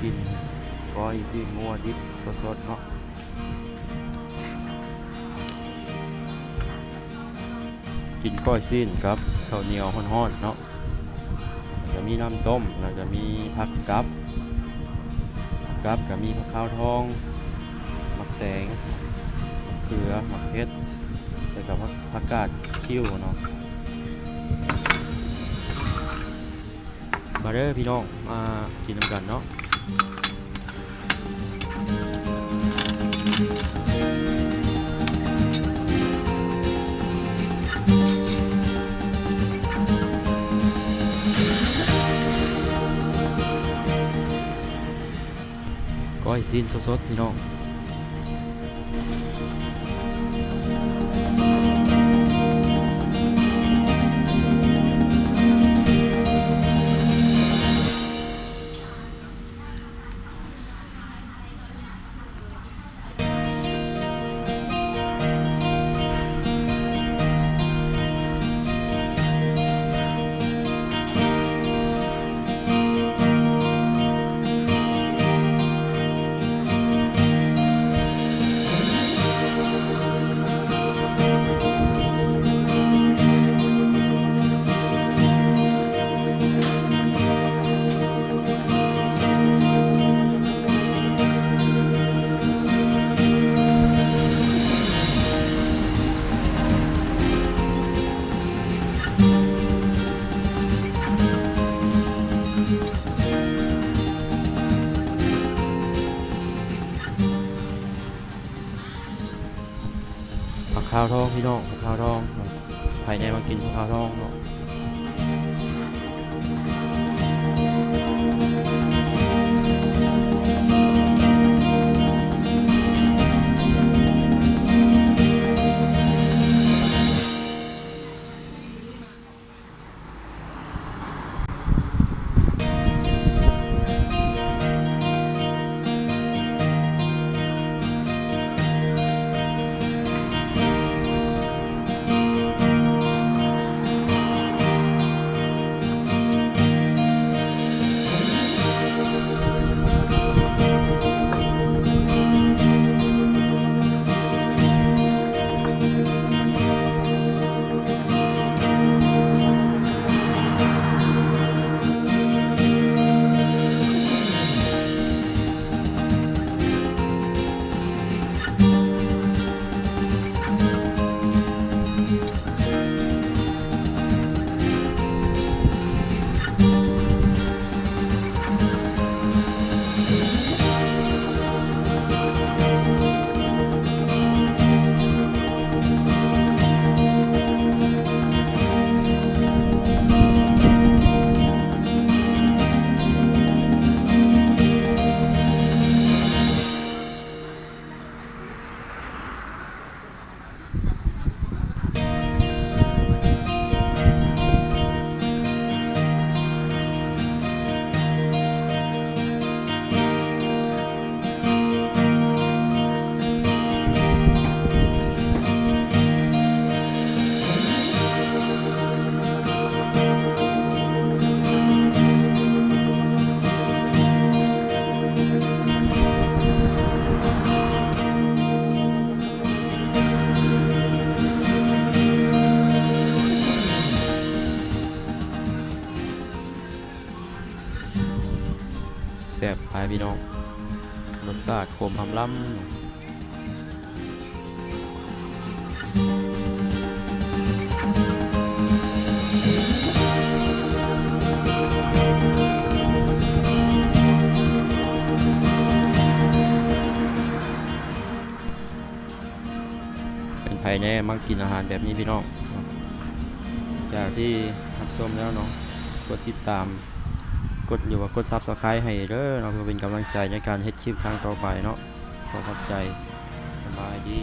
ກິນກ້ອຍຊີ້ນງົວດິບສົດໆເນາະ. ກິນກ້ອຍຊີ້ນກັບເຂົ້າໜຽວຮ້ອນໆເນາະ. ແລ້ວກະມີນ້ຳຕົ້ມ ແລ້ວກະມີຜັກກັບ ກັບກະມີຜັກຂາວທອງ ໝາກແຕງ ໝາກເຂືອ ໝາກເຜັດ ແລ້ວກະຜັກ ຜັກກາດຂິ້ວເນາະ. ມາເດີພີ່ນ້ອງ ມາກິນນຳກັນເນາະ. ກ້ອຍຊີ້ນສົດໆ ພີ່ນ້ອງ. ຜັກຂາວທອງ ພີ່ນ້ອງ ຜັກຂາວທອງ. ໃຜແດ່ມາກິນຜັກຂາວທອງເນາະ. ແຊບຫຼາຍພີ່ນ້ອງ ລົດຊາດຂົມອຳລຳ. ເປັນໃຜແດ່ມັກກິນອາຫານແບບນີ້ພີ່ນ້ອງ? ຈາກທີ່ຮັບຊົມແລ້ວເນາະ ກົດຕິດຕາມ ກົດ ຫຼືວ່າກົດ Subscribe ໃຫ້ເດີເນາະ ເພື່ອເປັນກຳລັງໃຈໃນການເຮັດຄລິບຄັ້ງຕໍ່ໄປເນາະ. ຂໍຂອບໃຈ. ສະບາຍດີ.